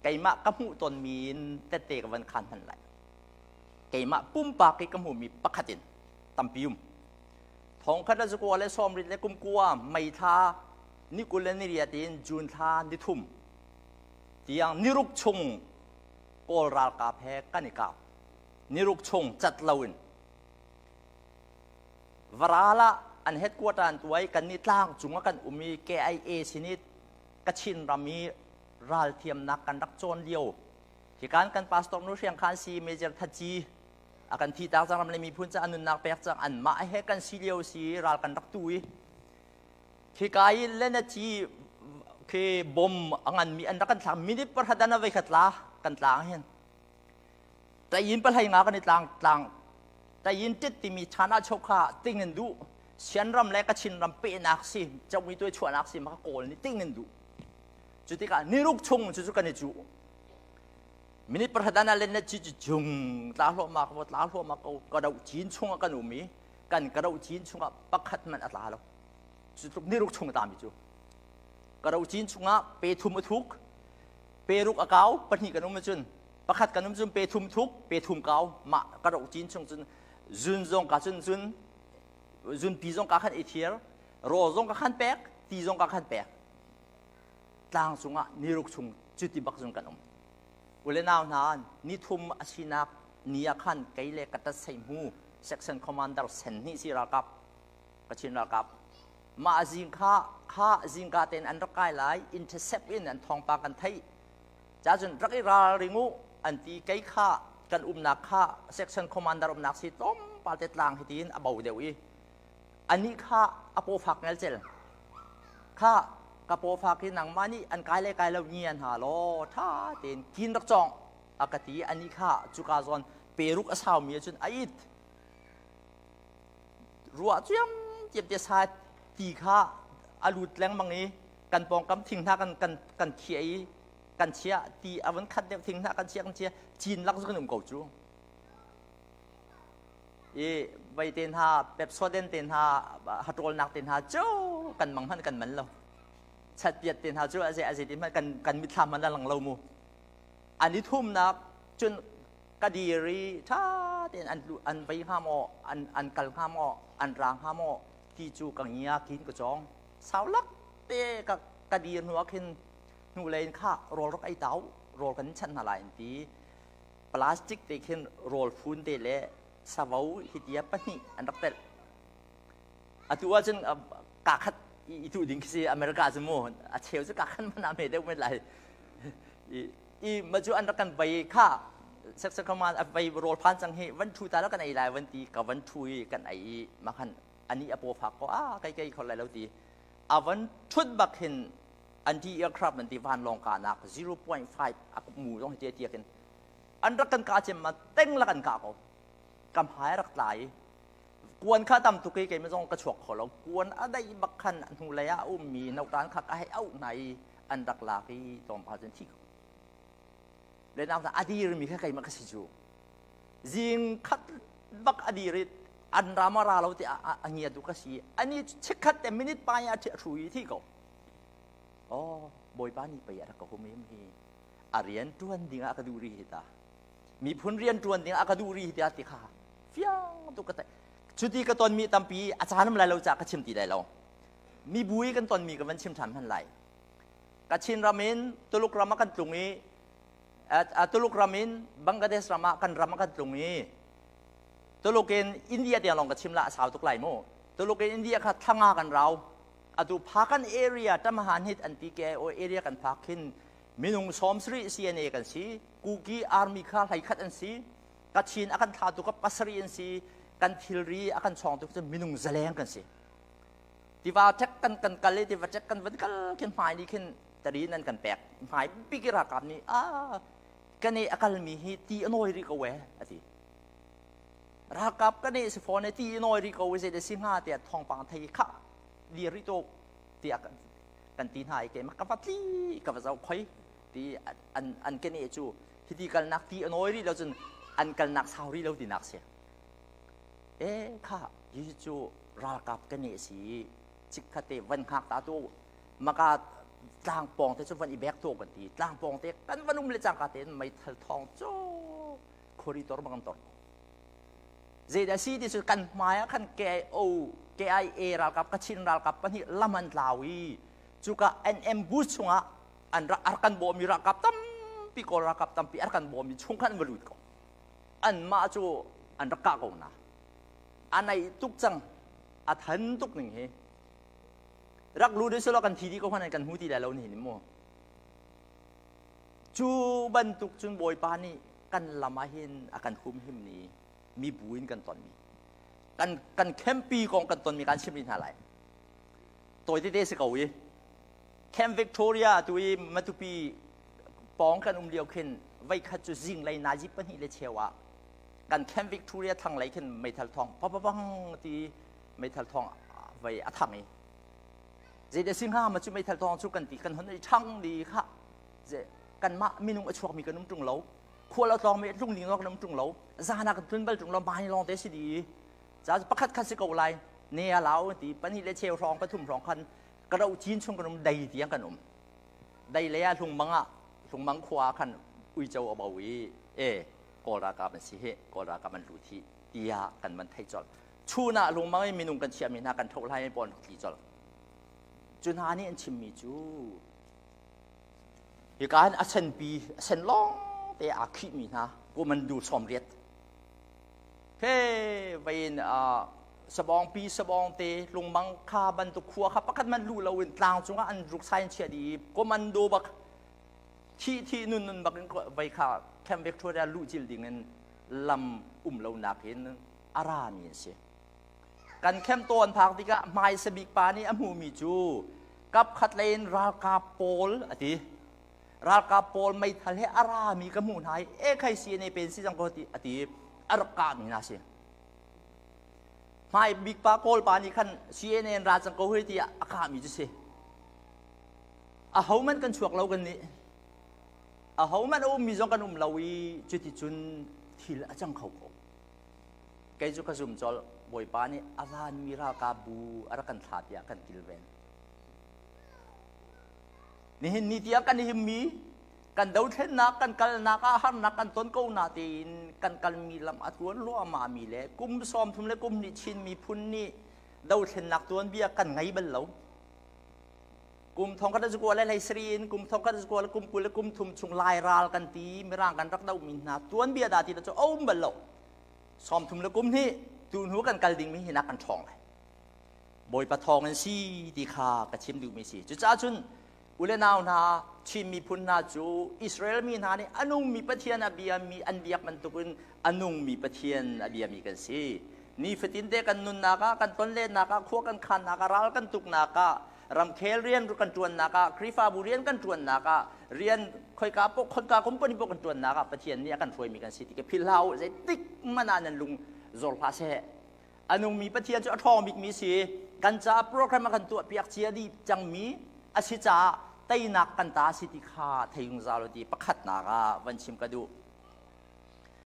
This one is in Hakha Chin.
Keimah ka hmuh tonmi in tette ka van khan hman lai. Keimah pumpak i ka hmuhmi pakhat in tampi um. Thongkhat le zakua le sawmrit le kumkua May thla ni 20 le ni riat in June thla ni thum tiang niruk chung Kawl ralkap he kan i kap. Niruk chung cat loin. Varal ah an headquarter an tuai kan nih tlang cung ah kan um i KIA sin i Kachin ram i ralthiamnak kan rak cawn lio. Hikan kan pastor nu Hriang Khan si Major Thaci a kan thi tak cang ram le miphun ca nunnak pek cang anmah he kan si lio si ral kan rak tu i khika i lena ci khi bom a ngan mi an rak kan thlak minute pakhat an avei khat la kan tlang hin tayin palhai nga kan i tlang tlang tayin tit timi chana chokha ting in du sian ram le kachin ram pe nak si chawmi tuai chuahnak si ma kawl ni ting in du cu tikah niruk chung cu cu kan i cu Minute pakhat ah len ci cu jung tla hluahmah ko tla hluahmah ko ka do cin chungah kan um i kan ka do cin chungah pakhat hmanh a tla lo. Cu tluk niruk chung a tami cu. Ka do cin chungah pe thum a thuk, pe ruk a kau, pahnih kan um ahcun pakhat kan um cun pe thum thuk, pe thum kau, mah ka do cin chung cun zun zong ka cun zun zunpi zong ka khan i thir, rawl zong ka khan pek, ti zong ka khan pek. Tlang cungah niruk chung cuti bak cun kan um. Ule nau hna, nithum a sinak ni ah khan kei le ka tat hmu section commander sen hnih si ralkap Kachin ralkap mah zing kha kha zingka tein an rak kai lai intercept in an thawngpang kan theih ca cun rak i ral ring u an ti kei kha kan umnak kha section commander umnak si tlawmpal te tlang hi tiin a bo deuh i anih kha a paw fak ngelcel kha ka paw fak hi nangmah nih an kai le kai lo ngi an ha law tha tein kin rak cawng a ka ti anih kha cuka zawn peruk a saumi ahcun a it ruah ciam tiam te sa ti kha a lut lengmang i kan pawngkam thing hna kan kan kan khiah i kan chiah ti a van khat deuh thing hna kan chiah kan chiah cin lak cu kan um ko cu I vei te hna pepsodent te hna hatawlnak te hna cu kan mang hmanh kan man lo chatpiat te hna cu a zei a zei ti hmanh kan kan mitthlam hmanh a lang lo mu an i thumnak cun ka dir i tha tein an an vei hnga maw an an kal hnga maw an ra hnga maw ti cu ka ngia kin ka cawng sau lak te ka ka dir hnu ah khin hnu lei in kha rawl rak ei tau rawl kan chanh hna lai an ti Plastic te khin rawl fun te le savo hitia pahnih an rak telh. Atu ahcun kaa khat i tuh ding khi si America cu mu a cheu cu kaa khat man ame deuh men lai. I ma cu an rak kan vei kha seksekhaman a vei rawl phan cang hi van thu ta la kan ei lai van ti ka van thu i kan ei i ma khan ani a paw fak ko a kai kai khol lai lo ti a van thut bak hin anti aircraft an ti vanlawng kahnak 0.5 a mu zong hi tiak in an rak kan kah cem ma teng la kan kah ko kam hai rak tlai kuan kha tam tuk i keimah zong ka chuak kho lo kuan a dai bak khan hnu lei ah a ummi notan kha ka hei auh hna i an rak lak i tlawmpal cun thi ko le nau a dir mi kha keimah ka si cu zing khat bak a dir i an rama ra lo ti a ngia tu ka si ani chikhat te minute pa ya thu i thi ko Oh, Bawipa nih pei a rak ka hum im hi. A rian ṭuan ding ah ka duh rih hi ta. Miphun rian ṭuan ding ah ka duh rih hi tiah ti kha fiang tuk ka te. Cuti ka tonmi tampi a caan um lai lo caah ka chim ti lai lo. Mibu i kan tonmi ka van chim ṭhan hman lai. Kachin ram in Tuluk ram ah kan tlung i Tuluk ram in Bangladesh ram ah kan ram ah kan tlung i Tuluk in India tiang lawng ka chim la a sau tuk lai mu. Tuluk in India kha thlanga kan rau. Atu Phakan area Tamahan hit an ti ke o area kan phak khin minung 70 CNA kan si Kuki army kha hlei khat an si Kachin a kan thla tu ka pasarih an si kan thilri a kan chawng tu cu minung zaleng kan si tiva tek kan kan kal i tiva tek kan van kal khin hmai ni khin tari nan kan pek hmai bik rakap nih a kan i a kalmi hi ti a nawi rih ko e ati Ralkap kan i si fawn i ti i nawi rih ko i zei si hnga tiah thawngpang thei kha dir rih tuk tiah kan ti hna i keimah ka va tli ka va zoh khoi ti an an kene cu hiti kalnak ti a nawi rih lo cun an kalnak sau rih lo tinak si e kha hi cu ralkap kan i si chikkhat te van hngak ta tu maka Tlang pawng te cu van i bek to kan ti. Tlang pawng te kan van um le cangka tein meithal thawng cu khuari tor bang tor. Zeidah si ti cu kan hmai ah khan KIO, KIA ralkap, Kachin ralkap pahnih lam an tlau i cuka NM bus chungah an rak kan bawmi ralkap tampi, Kawl ralkap tampi an kan bawmi chung khan an va lut ko. Anmah cu an rak kah ko na. A naih tuk cang. A than tuk ning hi. Rak lut selaw kan thi dih ko hmanh kan hmu ti lai lo nihin mu. Cu bantuk cun Bawipa nih kan lam ah hin a kan humhim ni mibu in kan tonmi kan kan campi kong kan tonmi kan chim rih hna lai. Tawi tete si ko i Camp Victoria tu i Matupi pawng kan um lio khin voikhat cu zinglei nazi pahnih le cheu ah kan Camp Victoria thlanglei khin meithal thawng papapang ti meithal thawng vei a thang i zei si hnga ma cu meithal thawng cu kan ti kan hon i ṭhang di kha kanmah minung a chuakmi kan um ṭung lo, khual a tlawngmi a tlung ding kan um ṭung lo, zan ah kan tlun bal ṭung lo, mah lawng te si di ca pakhat khat si ko lai ne a lau ti pahnih le cheu hrawng, pathum hrawng khan ka ro cin chung kan um, dei tiang kan um. Dei le ah hlungmang ah hlungmang khua khan uico a bo i e Kawl ralkap an si hi, Kawl ralkap an lut hi tiah kan van theih colh. Chun ah lungmang in minung kan chiahmi hna kan tho lai pawl tli colh. Cu hna nih an chimmi cu hika hin a senpi, a sen lawng te aa khihmi hna kumandu 80 he vein sabawngpi sabawng te lungmang kha bantuk khua kha pakhat man lu loin tlang cungah an ruk sai an chiah dih. Komando bak thi thi nun nun bak in vei kha Camp Victoria luh cil ding in lam um lo nak in a rami an si. Kan camp tawn phak tikah hmaisa bik pa nih a hmuhmi cu kapkhat lei in ralkap pawl a ti. Ralkap pawl meithal he a rami ka hmuh hna i e khai CNA pen si cang ko ti a ti, a rak kahmi hna si. Hmai bik pa Kawl pa nih khan CNA in ra cang ko hoi tiah a kahmi cu si. A hohmanh kan chuak lo kan nih. A hohmanh a ummi zong kan um lo i cuticun thil a cang kho ko. Kei cu ka zum colh, Bawipa nih a vanmi ralkapbu a rak kan thlah tiah kan kilven. Nihin ni tiang kan himmi, kan dothlennak, kan kalnak ah harnak kan ton ko na tein kan kalmi lam a tluan hluahmahmi le kum 30 le kum hnih Chin miphun nih dothlennak tuanbia kan ngei bal lo. Kum thong khat zakua le hlei sarih in kum thong khat zakua le kum 20 le kum thum chung Lai ral kan ti, Mirang kan rak dohmi hna tuanbia dah ti cu a um bal lo. 30 le kum hnih tu hnu kan kal dingmi hi nak kan ṭhawng lai. Bawipa thawng in si ti kha ka chim duhmi si. Cucaah cun ule nau hna, Chin miphun hna cu Israel mi hna nih a nungmi Pathian a biami an biak bantukin a nungmi Pathian a biami kan si. Nifatin te kan nunnak ah, kan tonlennak ah, khua kan khannak ah, ral kan tuknak ah, ramkhel rian kan ṭuannak ah, Khrihfabu rian kan ṭuannak ah, rian khoika poh khoika company poh kan ṭuannak ah Pathian nih a kan hruaimi kan si ti ka philh hlah u. Zeitik hmanh ah nan lung zor hlah seh. A nungmi Pathian cu a ṭhawng bikmi si. Kan caah program a kan tuahpiak cia dih cangmi a si caah teinak kan ta si ti kha thei zungzal u ti pakhatnak ah van chim ka duh.